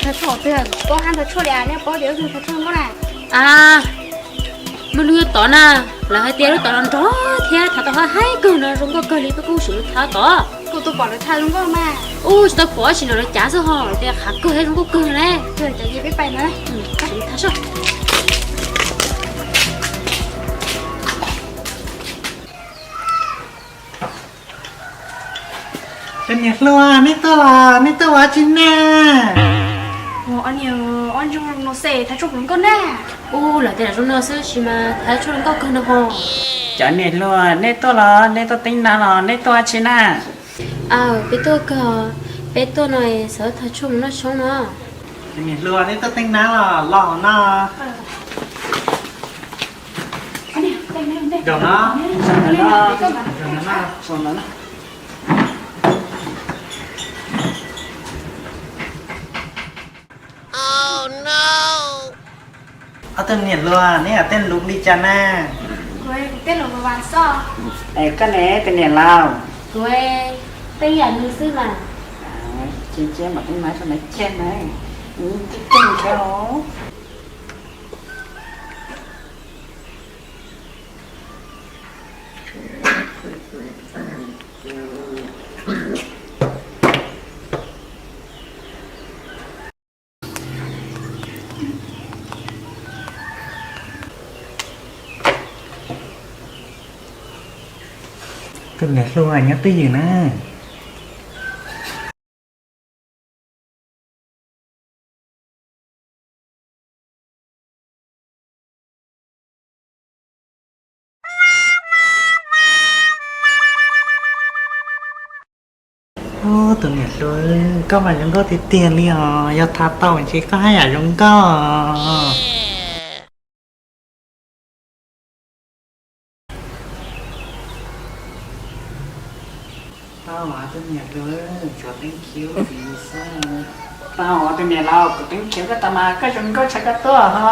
Thav tshuaj twg? Koj hab thav tshuaj li, nej paub tias wb thav tshuaj zoo nkauj na. A, muaj lub tod na, lawv hais tias lub tod no nrog thiab thav tau haib kawg no, zoo nkauj kawg li, peb kuj sim mus thav tod. Kuv tus pom lawv thav zoo nkauj mas. Ub, tsis tau pom, tsis nrog lawv cav xwb ho, tias qhav kawg thiab zoo nkauj kawg ne. Peb pais na. Cov niam hluas, nej tuaj los nej tuaj ua tsi na? Ua ob niag, ob ntsuag no xwb, thav tshuaj zoo nkauj na. Ub, lawv tias zoo no xwb sis mas thav tshuaj zoo nkauj kawg no ho. Cov niam hluas, nej tuaj los nej tuaj teeb nav los nej tuaj ua tsi na? Aw, peb tuaj kawg, peb tuaj no xav thav tshuaj mus noj tshoob no. Cov niam hluas, nej tuaj teeb nav los los no. Zaum no, zaum no, zaum no. Ob tug niam hluas, neb tej lus li cas na? Kuv tej lus vas vas xwb. Es koj ne tus niam laus? Kuv teeb yam nws xwb mas. Cia cia mam teeb nav rau nws kiag na. Nws tib teeg thiab os. Tus niam hluas nyob twj ywm na. Ub, tus niam hluas, koj mas zoo nkauj tiag tiag li os, yog thav tau ntshe koj haj yam zoo nkauj. Tau os tus niam hluas, tsuas teeb khiv xwb. Tau os tus niam laus, kuv teeb khiv koj tau mas koj zoo nkauj tshaj koj tuaj ho.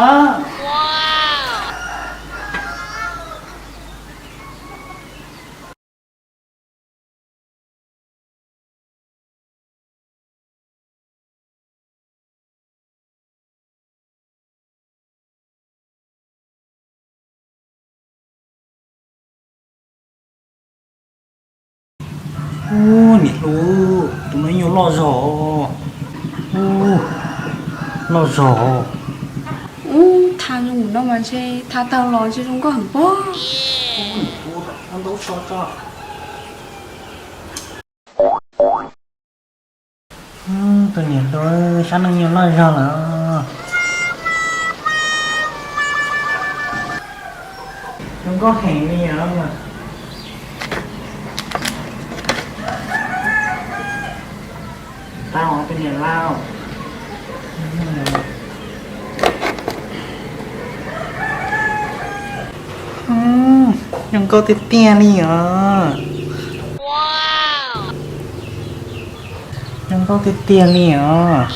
Ub, niam hluas, tus no nyuag loj zog. Ub, loj zog. Ub, thav zoo no mas ntshe thav tau los ntshe zoo nkauj heev pob. Tus niam hluas, sab no nyuag loj zog lawm. Zoo nkauj heev li os. Tau os tus niam laus. Zoo nkauj tiag tiag li os. Zoo nkauj tiag tiag li os.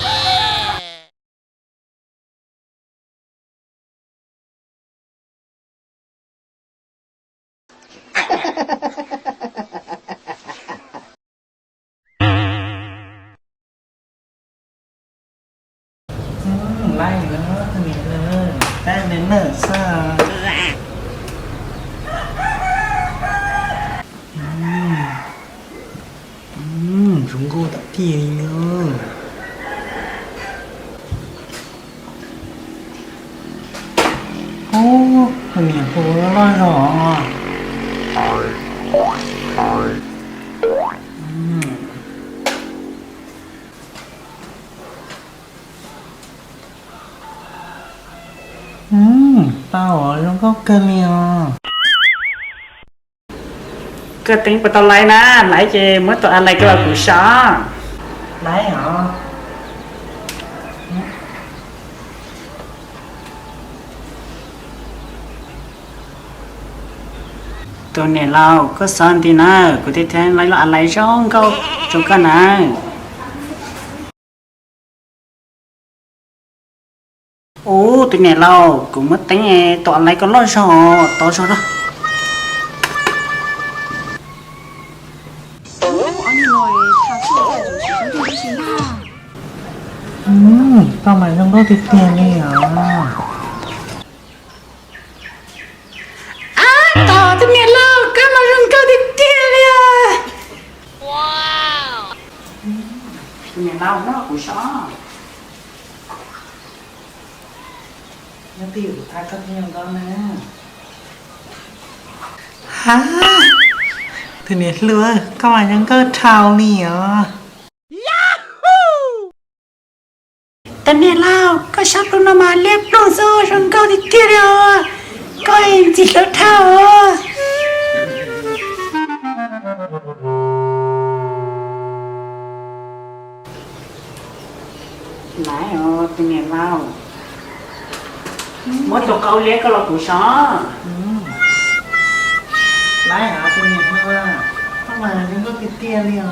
Laib na, tus niam laus, laib na xwb. Zoo nkauj tiag tiag li na. Ub, tus niam hluas loj zog. Tau, zoo nkauj kawg li os. Koj teeb puas tau laib na, laib ces muab tus a lais rau kuv saib. Laib os. Tus niam laus, koj xav nti na, kuv thiaj thiaj laib lub a lais zoo nkauj rau koj na. Ub, tus niam laus, kuv muab teeb tus a lais koj loj zog, tau zog na. Koj mas zoo nkauj tiag tiag li os. Ab, tos tus niam laus, koj mas zoo nkauj tiag tiag li os. Tus niam laus, noj kuv soj. Nyob twj ywm kuv tha koj thiaj zoo nkauj na. Ha, tus niam hluas, koj mas zoo nkauj dhau li os. Tus niam laus, koj sab plhu no mas liab ploog xwb, zoo nkauj tiag tiag li os. Koj ntxim hlub dhau. Laiv os tus niam laus, muab tus qau liab koj los kuv soj. Laiv os tus niam hluas, koj mas zoo nkauj tiag tiag li os.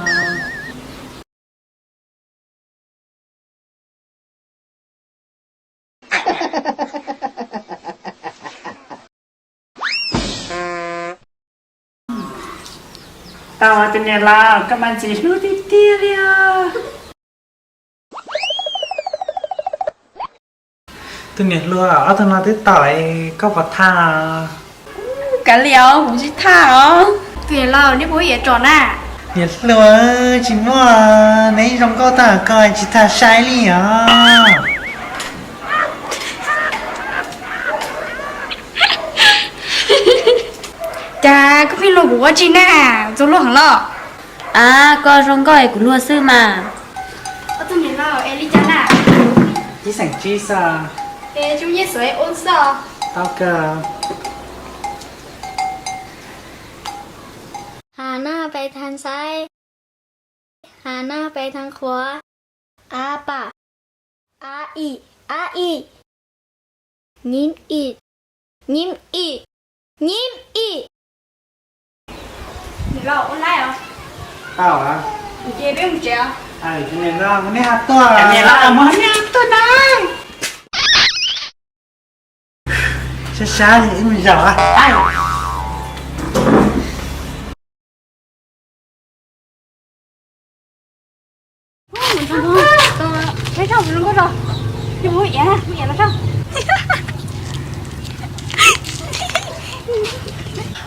Tau tus niam laus, koj mas ntxim hlub tiag tiag li os. Tus niam hluas, ob tug no twb tau, koj puas thaj? Kav liam, kuv tsis thaj os. Tus niam laus, neb puas muaj yam tso na? Niam hluas, tsis muaj, neb zoo nkauj tag koj tsis thaj saib li os. Cas koj pheej luag kuv ua tsi na, txaus luag heev los? Ab, koj zoo nkauj es kuv luag xwb mas. Ob tug niam laus es li cas na? Ib xeem tsib xwb. Es tsis muaj nyiaj xwb ua xwb. Tau kawg. Hà Nam pes thang saib, Hà Nam pes thang khuav, a pam, a ib, a ib, nyib ib, nyib ib, nyib ib. Niam laus, ua laib os. Tau os. Ces peb mus tsev os. Niam laus, mus nej ho tuaj. Niam laus, mus nej ho tuaj na. Sab sab ib me zaum.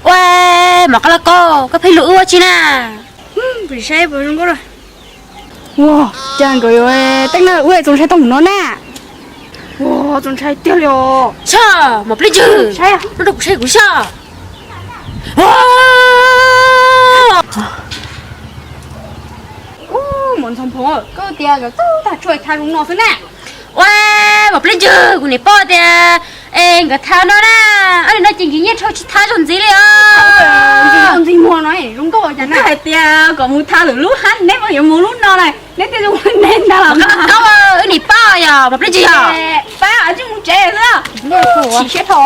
Ua, mov qab lauj kaub, koj pheej luag wb ua tsi na? Saib puas zoo nkauj. Ua, cas nkawd yuav teeb na, wb txaus ntshai tau mus no na. Ua, txaus ntshai tiag li os. Soj, mos plig ntswg, noj rau kuv saib kuv soj. Ua, mos ntxhoo phoov, koj tias nkawd tub tag tshuaj tha zoo no xwb na. Ua, mos plig ntswg, kuv niam paub tias es nkawd tha no na, ob niag no ces nkim nyiaj dhau tsis tha zoo ntxiv li os. Ntxig muag no zoo nkauj cas na. Hais tias kom mus tha lwm lub hab, neb mas yuav mus lub no na, neb thiaj zoo neb ntag los. Wb niam paub yog mos plig ntswg yog. Pab, wb mus tsev xwb. Chim siab dhau.